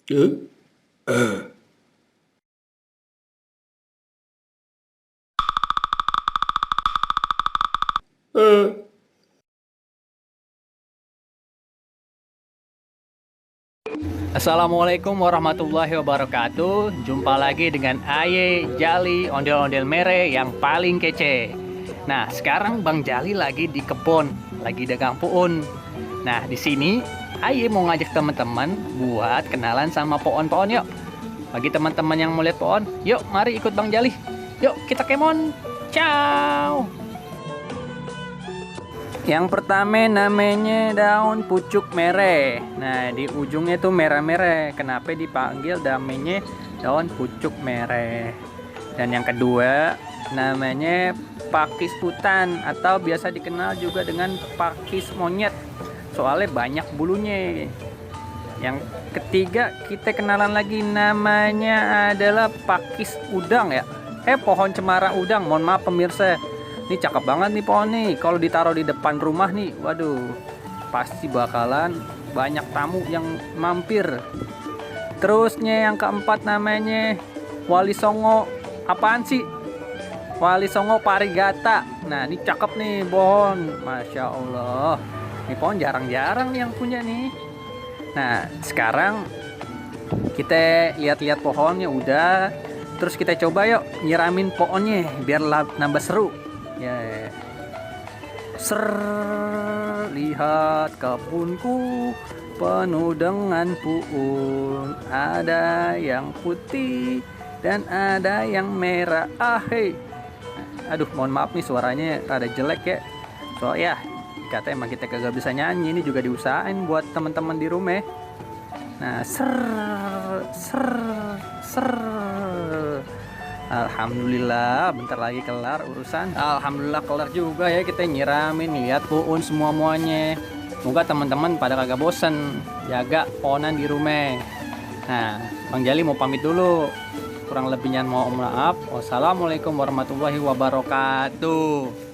Eh, eh, eh. Assalamualaikum warahmatullahi wabarakatuh. Jumpa lagi dengan Aye Jali ondel-ondel mere yang paling kece. Nah, sekarang Bang Jali lagi di kebun, lagi dagang puun. Nah, di sini Aye mau ngajak teman-teman buat kenalan sama pohon-pohon yuk. Bagi teman-teman yang mau lihat pohon, yuk mari ikut Bang Jali. Yuk kita kemon. Ciao. Yang pertama namanya daun pucuk merah. Nah, di ujungnya tuh merah-merah. Kenapa dipanggil namanya daun pucuk merah? Dan yang kedua namanya pakis hutan atau biasa dikenal juga dengan pakis monyet. Soalnya banyak bulunya. Yang ketiga kita kenalan lagi namanya adalah pakis udang ya. Pohon cemara udang. Mohon maaf pemirsa. Ini cakep banget nih pohon nih. Kalau ditaruh di depan rumah nih, waduh, pasti bakalan banyak tamu yang mampir. Terusnya yang keempat namanya Wali Songo. Apaan sih? Wali Songo Parigata. Nah, ini cakep nih pohon. Masya Allah. Ini pohon jarang-jarang nih yang punya nih. Nah, sekarang kita lihat-lihat pohonnya udah. Terus kita coba yuk nyiramin pohonnya biar nambah seru. Ya, ser lihat kebunku penuh dengan puun, ada yang putih dan ada yang merah. Aduh, mohon maaf nih suaranya rada jelek ya. Ya, kata emang kita kagak bisa nyanyi, ini juga diusahain buat teman-teman di rumah. Nah, ser ser Alhamdulillah, bentar lagi kelar urusan. Alhamdulillah kelar juga ya, kita nyiramin, lihat puun semuanya. Semoga teman-teman pada kagak bosen jaga pohonan di rumah. Nah, Bang Jali mau pamit dulu. Kurang lebihnya mohon maaf. Wassalamualaikum warahmatullahi wabarakatuh.